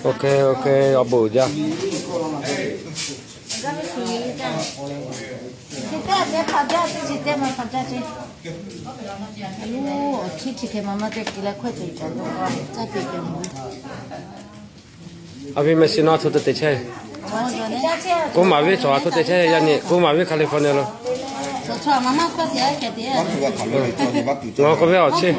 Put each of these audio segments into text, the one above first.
Ok, ok, awˬ bon uiˍ jaˇ. Awˬ viˉ meh shi nawˉ hto te te chehˇ. K'oˆ maˍ viˉ cawˬ a hto te chehˇ yaˇ nyi, k'oˆ maˍ viˉ California lo. Ngaˬ k'oˆ ve awˬ chi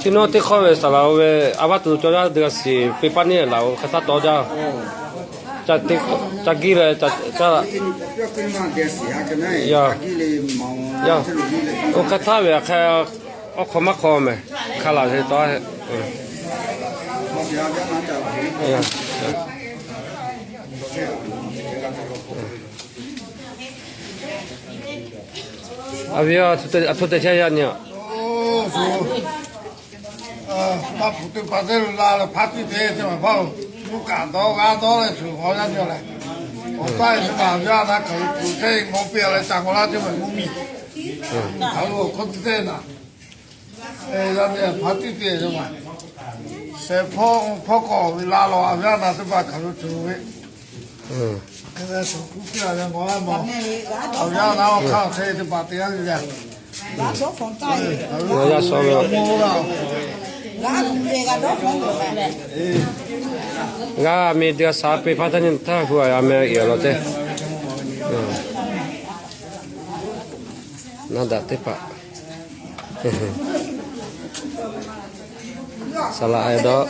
Chi nawˉ teˇ hk'awˇ ve saˍ laˍ-oˬ ve, a vaˇ tuˬ cawˇ yaˇ deu a shiˍ pe paˇ neˇ laˬ-oˬ hk'e taˇ tawˇ jaˇ. Ca giˇ leh ca, ca, ya, oˇ hk'e htaˇ ve a hk'e, awˬ hk'aw maˇ hk'aw mehˬ, hk'a laˬ ve taw. A viˉ, a hto te chehˇ yaˇ nyi-aꞈ. Maˇ hpu teˇ hpaˍ teˇ lo la leh hpaˇ tiˇ te teˇ maˬ hpaˇ lo, nuˇ kaꞈ dawˇ g'aˇ dawˇ leh shuˍ haw yaˇ nyi leh, awˬ taˇ e teˇ maˬ yaˇ na kaˬ lo tuˬ chehˇ e ngaw piˇ leh ca ngaw laˇ teˇ maˬ mvuhˇ miˬ, kaˬ lo awˬ hkawˇ teˇ teˇ naˍ, yaˇ nyi hpaˇ tiˇ te teˇ maˬ, shehˍ hpawˇ hpawˇ k'awꞈ ve la lawˬ a yaˇ na teˇ hpaˍ kaˬ lo tuˬ ve. Hk'e te shuˍ kuˇ piˇ a ve ngaw laˇ mawˬ. Awˬ yanˇ naˉ awˬ hk'aˇ awˬ hk'e teˇ hpaˍ te g'aˇ ve le. Awˬ yanˇ shaw ve. G'a mi deu a shaˍ pe hpaˇ htaˇ nyi htaˇ hu a meh iˍ lawˬ teˇ naˍ daꞈ teˇ hpaˍ saˍ laˍ e dawˇ.